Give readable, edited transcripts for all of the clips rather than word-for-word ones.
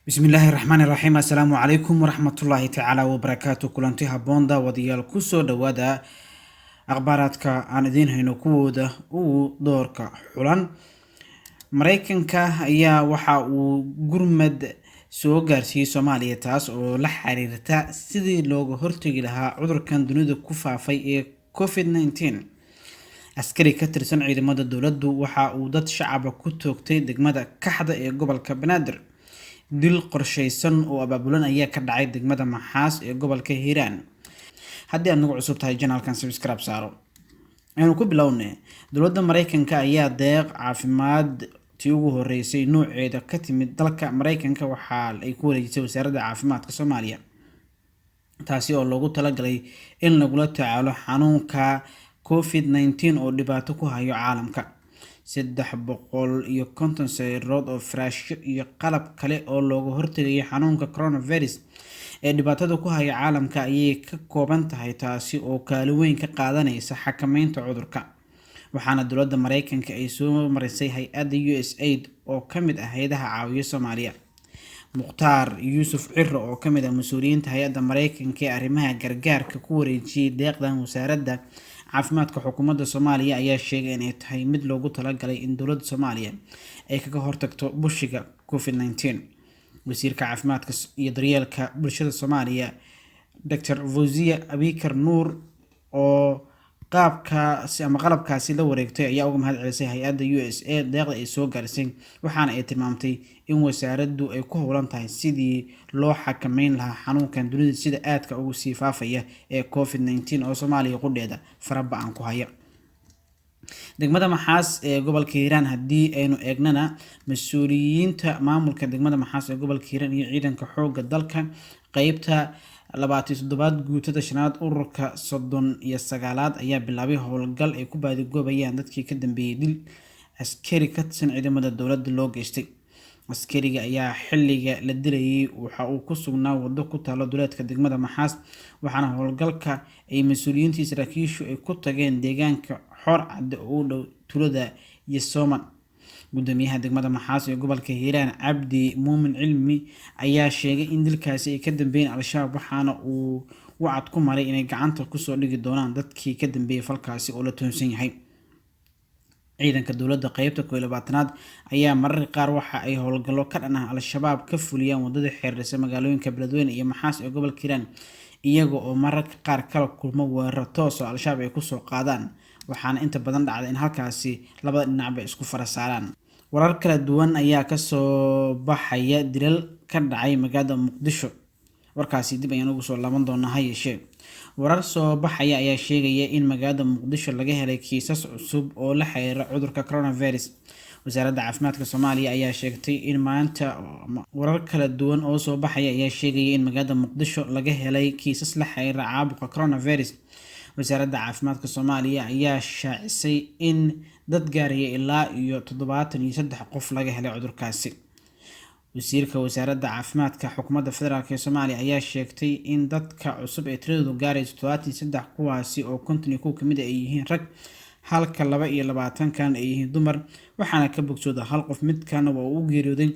Bismillaahi raxmaani raxiim. Assalaamu calaykum waraxmatullaahi tacaala wabarakaatu. Kulanti habboon, daawadayaal, kusoo dhowaada akhbaaraadka aan idiin hayno kuwooda ugu doorka xulan. Mareykanka ayaa waxa uu gurmad soo gaarsiiyey Soomaaliya, taas oo la xiriirta sidii looga hortegi lahaa cudurkan dunida ku faafay ee COVID-19. Askari ka tirsan ciidamada dowladdu waxa uu dad shacaba ku toogtay degmada Kaxda ee gobolka Banaadir. Dil qorsheysan oo abaabulan ayaa ka dhacay degmada Maxaas ee gobolka Hiiraan. Haddii aad nagu cusub tahay channelkan, subscribe saaro. Aynu ku bilowne, dowladda Mareykanka ayaa deeq caafimaad tii ugu horeysay nooceeda ka timid dalka Mareykanka waxa ay ku wareejisay Wasaaradda Caafimaadka Soomaaliya, taasi oo loogu talagalay in lagula tacaalo xanuunka COVID-19 oo dhibaato ku hayo caalamka. 350 sariirood oo firaashyo iyo qalab kale oo looga hortagayo xanuunka coronavirus ee dhibaatada ku haya caalamka ayay ka kooban tahay, taasi oo kaalin weyn ka qaadaneysa xakameynta cudurka. Waxaana dowladda Mareykanka ay soo marisay hay-adda USAID oo ka mid ah hay-adaha caawiya Soomaaliya. Mukhtaar Yuusuf Ciro, oo kamid ah mas-uuliyiinta hay-adda Mareykanka ee arrimaha gargaarka ku wareejiyey deeqdan Wasaaradda Caafimaadka xukuumadda Soomaaliya, ayaa sheegay inay tahay mid loogu talagalay in dowladda Soomaaliya ay kaga hortagto bushiga COVID-19. Wasiirka Caafimaadka iyo Daryeelka Bulshada Soomaaliya, Dr Fawziya Abikar Nuur, oo qaabkaasi ama qalabkaasi la wareegtay, ayaa uga mahad celisay hay-adda USA deeqda ay soo gaarisay, waxaana ay tilmaamtay in wasaaraddu ay ku howlan tahay sidii loo xakameyn lahaa xanuunkan dunida sida aadka ugu sii faafaya ee COVID-19 oo Soomaaliya qudheeda faraba-an ku haya. Degmada Maxaas ee gobolka Hiiraan haddii aynu eegnana, mas-uuliyiinta maamulka degmada Maxaas ee gobolka Hiiraan iyo ciidanka xoogga dalka qeybta 27aad, guutada shanaad, ururka 39aad ayaa bilaabay howlgal ay ku baadigoobayaan dadkii ka dambeeyey dil askari ka tirsan ciidamada dowladda loo geystay. Askariga ayaa xilliga la dilayay waxa uu ku sugnaa wado ku taalo duleedka degmada Maxaas, waxaana howlgalka ay mas-uuliyiintii saraakiishu ay ku tageen deegaanka Xoor Cadde oo u dhow tuulada Yesoman. Gudoomiyaha degmada Maxaas ee gobolka Hiiraan, Cabdi Muumin Cilmi, ayaa sheegay in dilkaasi ay ka dambeeyeen Al-Shabaab, waxaana uu wacad ku maray inay gacanta kusoo dhigi doonaan dadkii ka dambeeyey falkaasi oo la tuhunsan yahay. Ciidanka dowladda qeybta 21aad ayaa mararka qaar waxa ay howlgallo ka dhan ah Al-Shabaab ka fuliyaan wadada xiriirisa magaalooyinka Beledweyne iyo Maxaas ee gobolka Hiiraan, iyaga oo mararka qaar kala kulmo weeraro toos oo Al-Shabaab ay kusoo qaadaan, waxaana inta badan dhacda in halkaasi labada dhinacba isku fara saaraan. Warar kala duwan ayaa kasoo baxaya dilal ka dhacay magaalada Muqdisho. Warkaasi dib ayaan ugu soo laaban doonaa. Ha yeeshee, warar soo baxaya ayaa sheegaya in magaalada Muqdisho laga helay kiisas cusub oo la xiriira cudurka coronavirus. Wasaaradda Caafimaadka Soomaaliya ayaa sheegtay in maanta warar kala duwan oo soo baxaya ayaa sheegaya in magaalada Muqdisho laga helay kiisas la xiriira caabuqa coronavirus. Wasaaradda Caafimaadka Soomaaliya ayaa shaacisay in dad gaaraya ilaa iyo 73 qof laga helay cudurkaasi. Wasiirka Wasaaradda Caafimaadka xukuumadda federaalk ee Soomaaliya ayaa sheegtay in dadka cusub ee tiradoodu gaarayso 73, kuwaasi oo 51 kamid ay yihiin rag, halka 22 kan ay yihiin dumar, waxaana ka bogsooda hal qof, midkana waa uu u geeriyooday,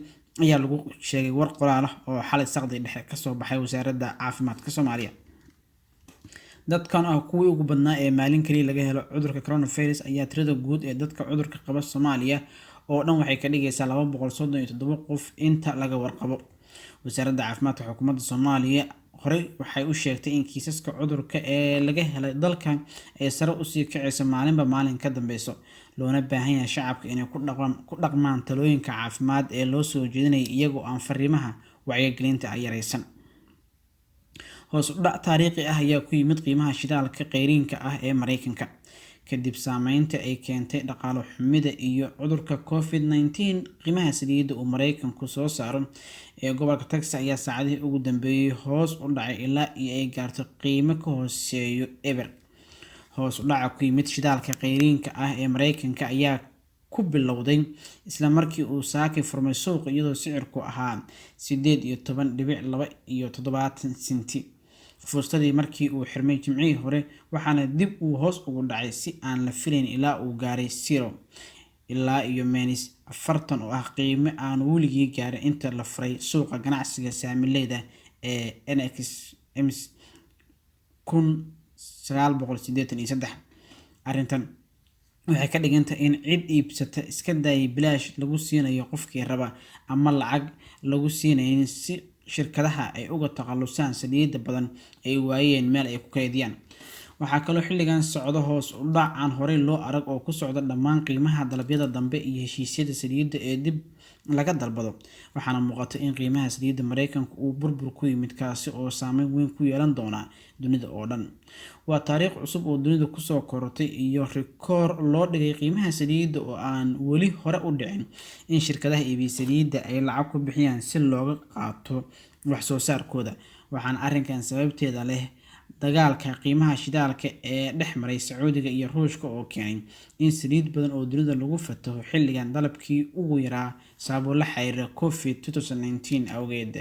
ayaa lagu sheegay war qoraal ah oo xalay saqdi dhexe kasoo baxay Wasaaradda Caafimaadka Soomaaliya. Dadkan ah kuwii ugu badnaa ee maalin kaliya laga helo cudurka coronavirus ayaa tirada guud ee dadka cudurka qaba Soomaaliya oo dhan waxay ka dhigaysaa 237 qof inta laga warqabo. Wasaaradda Caafimaadka xukuumadda Soomaaliya horey waxay u sheegtay in kiisaska cudurka ee laga helay dalka ay sare usii kacayso maalinba maalin ka dambeyso, loona baahan yahay shacabka inay ku dhaqmaan talooyinka caafimaad ee loo soo jeedinaya, iyagoo aan fariimaha wacyigelinta ay yareysan. Hoos u dhac taariikhi ah ayaa ku yimid qiimaha shidaalka qeyriinka ah ee Mareykanka kadib saameynta ay keentay dhaqaalo xumida iyo cudurka COVID-19. Qiimaha saliidda uu Mareykanku soo saaro ee gobolka Texas ayaa saacadihii ugu dambeeyey hoos u dhacay ilaa iyo ay gaarto qiimo ka hooseeyo eber. Hoos u dhaca ku yimid shidaalka qeyriinka ah ee Mareykanka ayaa ku bilowday isla markii uu saakay furmay suuqa, iyadoo sicirku ahaa 18.72 senti fuustadii markii uu xirmay Jimcihii hore, waxaana dib uu hoos ugu dhacay si aan la filayn ilaa uu gaaray zero. ilaa iyo -40 oo ah qiime aan weligii gaarin inta la furay suuqa ganacsiga saamileyda ee NXMS 1983. Arrintan waxay ka dhigan tahay in cid iibsata iska daayay bilaash lagu siinayo qofkii raba ama lacag lagu siinayn si shirkadaha ay uga takhalusaan saliidda badan ay waayeen meel ay ku kaydiyaan. Waxaa kaloo xilligan socda hoos u dhac aan horey loo arag oo ku socda dhammaan qiimaha dalabyada dambe iyo heshiisyada saliidda ee dib laga dalbado, waxaana muuqata in qiimaha saliidda Mareykanka uu burbur ku yimid, kaasi oo saameyn weyn ku yeelan doona dunida oo dhan. Waa taariikh cusub oo dunida kusoo korortay iyo rikoor loo dhigay qiimaha saliidda oo aan weli hore u dhicin in shirkadaha iibiya saliidda ay lacag ku bixiyaan si looga qaato wax soo saarkooda. Waxaana arrinkan sababteeda leh dagaalka qiimaha shidaalka ee dhex maray Sacuudiga iyo Ruushka oo keenay in saliid badan oo dunida lagu fataho xilligan dalabkii ugu yaraa sababo la xiriira COVID-19 awgeed.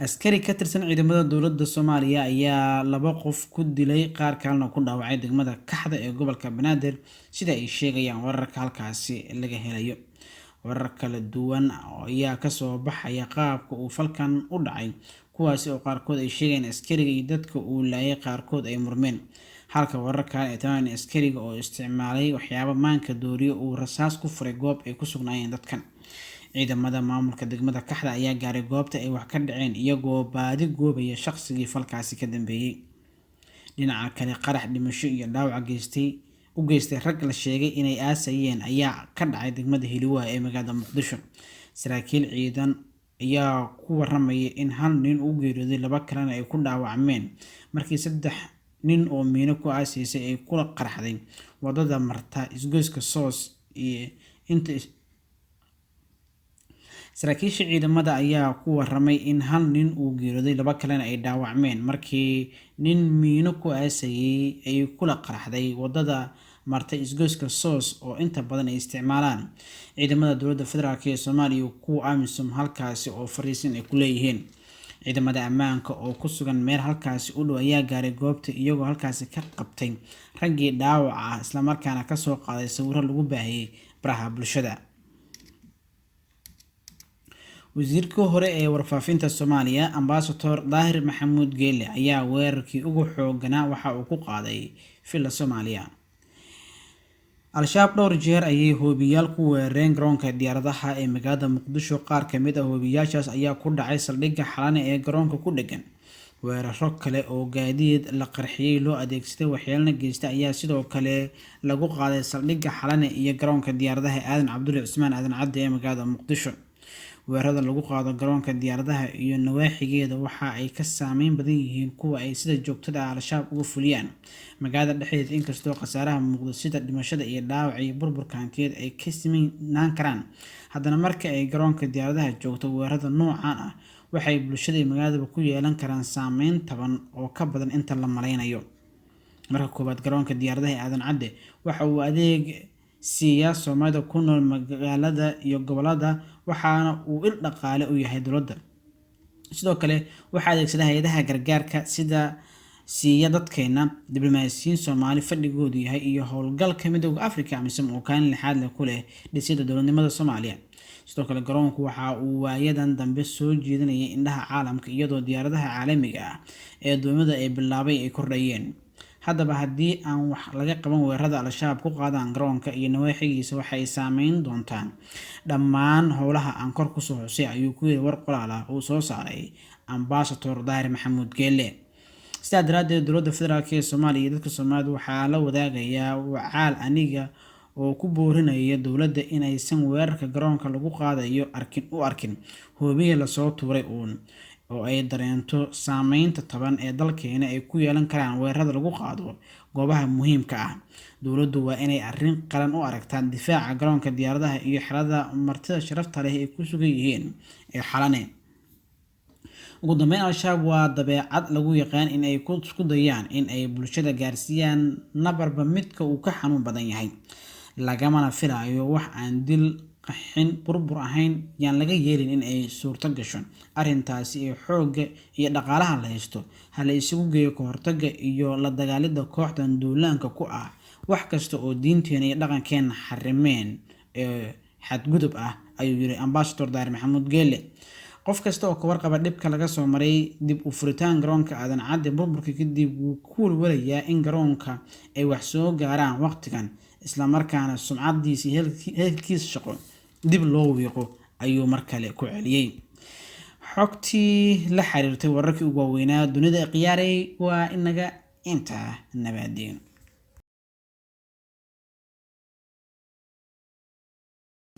Askari ka tirsan ciidamada dowladda Soomaaliya ayaa 2 qof ku dilay qaar kalena ku dhaawacay degmada Kaxda ee gobolka Banaadir, sida ay sheegayaan wararka halkaasi laga helayo. Warar kala duwan ayaa kasoo baxaya qaabka uu falkan u dhacay, kuwaasi oo qaarkood ay sheegayaan askariga iyo dadka uu laayay qaarkood ay murmeen, halka warar kale ay tilmaamayaan askariga oo isticmaalay waxyaabo maanka dooriyo uu rasaas ku furay goob ay ku sugnaayeen dadkan. Ciidamada maamulka degmada Kaxda ayaa gaaray goobta ay wax ka dhaceen iyagoo baadi goobaya shaqsigii falkaasi ka dambeeyay. Dhinaca kale, qarax dhimasho iyo dhaawac u geystay rag la sheegay inay aasayeen ayaa ka dhacay degmada Hiliwaa ee magaalada Muqdisho. Saraakiil ciidan ayaa ku waramaya in hal nin uu geeriyooday, 2 kalena ay ku dhaawacmeen markii 3 nin oo miino ku aasaysay ay kula qarxday wadada marta isgoyska Soos iyo inta. Saraakiisha ciidamada ayaa ku waramay in hal nin uu geeriyooday, 2 kalena ay dhaawacmeen markii nin miino ku aasayay ay kula qarxday wadada marta isgoyska Soos oo inta badan ay isticmaalaan ciidamada dowladda federaalk ee Soomaaliya iyo kuwa AMISOM, halkaasi oo fariisin ay ku leeyihiin. Ciidamada ammaanka oo ku sugan meel halkaasi u dhow ayaa gaaray goobta iyagoo halkaasi ka qabtay raggii dhaawaca ah, isla markaana ka soo qaaday sawirro lagu baahiyay baraha bulshada. Wasiirka hore ee warfaafinta Soomaaliya Ambassador Daahir Maxamuud Geele ayaa weerarkii ugu xoogganaa waxa uu ku qaaday Villa Soomaaliya. Al-Shabaab dhowr jeer ayay hoobiyaal ku weerareen garoonka diyaaradaha ee magaalada Muqdisho. Qaar ka mid ah hoobiyaashaas ayaa ku dhacay saldhigga Xalane ee garoonka ku dhegan. Weeraro kale oo gaadiid la qarxiyay loo adeegsaday waxyeelana geystay ayaa sidoo kale lagu qaaday saldhigga Xalane iyo garoonka diyaaradaha Aadan Cabdulle Cusmaan Aadan Cadde ee magaalada Muqdisho. Weerarada lagu qaado garoonka diyaaradaha iyo nawaaxigeeda waxa ay ka saameyn badan yihiin kuwa ay sida joogtada ah Al-Shabaab uga fuliyaan magaalada dhexdeeda, inkastoo khasaaraha muuqda sida dhimashada iyo dhaawaca iyo burburka hantiyeed ay ka simanaan karaan. Haddana marka ay garoonka diyaaradaha joogto, weerarada noocan ah waxay bulshada iyo magaaladaba ku yeelan karaan saameyn taban oo ka badan inta la malaynayo. Marka koowaad, garoonka diyaaradaha ee Aadan Cadde waxa uu adeeg siiyaa Soomaalida ku nool magaalada iyo gobollada, waxaana uu il dhaqaale u yahay dowladda. Sidoo kale waxaa adeegsada hay'adaha gargaarka sida siiya dadkeena, diblomaasiyiin Soomaali fadhigoodu yahay iyo howlgalka Midowga Afrika AMISOM oo kaalin lixaad leh ku leh dhisidda dowladnimada Soomaaliya. Sidoo kale garoonku waxa uu waayadan dambe soo jeedinayay indhaha caalamka, iyadoo diyaaradaha caalamiga ah ee duumada ay bilaabay ay kordhayeen. Haddaba haddii aan wax laga qaban weerarada Al-Shabaab ku qaadaan garoonka iyo nawaaxigiisa, waxa ay saameyn doontaan dhammaan howlaha aan kor kusoo xusay, ayuu ku yiri war qoraal ah uu soo saaray Ambassador Daahir Maxamuud Geele. Sidaa daraaddeed, dowladda federaalk ee Soomaaliya iyo dadka Soomaaliyeed waxaa la wadaagayaa wacaal aniga oo ku boorinaya dowladda inaysan weerarka garoonka lagu qaadayo u arkin hoobiye lasoo tuuray uun, oo ay dareento saameynta taban ee dalkeena ay ku yeelan karaan weerarada lagu qaado goobaha muhiimka ah. Dowladdu waa inay arrin qaran u aragtaa difaaca garoonka diyaaradaha iyo xerada martida sharafta leh ay ku sugan yihiin ee Xalane. Ugu dambeyn, Al-Shabaab waa dabeecad lagu yaqaan in ay isku dayaan in ay bulshada gaarsiiyaan nabarba midka uu ka xanuun badan yahay, lagamana filayo wax aan dil, qaxin, burbur ahayn. Yaan laga yeelin in ay suurto gasho arrintaasi ee xoogga iyo dhaqaalaha la haysto ha la isugu geeyo ka hortagga iyo la dagaalidda kooxdan duulaanka ku ah wax kasta oo diinteena iyo dhaqankeena xarimeen ee xadgudub ah, ayuu yiri Ambassador Daahir Maxamuud Geele. Qof kasta oo ka warqaba dhibka laga soo maray dib u furitaan garoonka Aadan Cadde burburka kadib wuu ku walwalayaa in garoonka ay wax soo gaaraan waqtigan, islamarkaana sumcadiisa iyo heelkiisa shaqo dib loo wiiqo, ayuu mar kale ku celiyey. Xogtii la xiriirtay wararkii ugu waaweynaa dunida ee khiyaaray waa inaga intaa. Nabaadeen.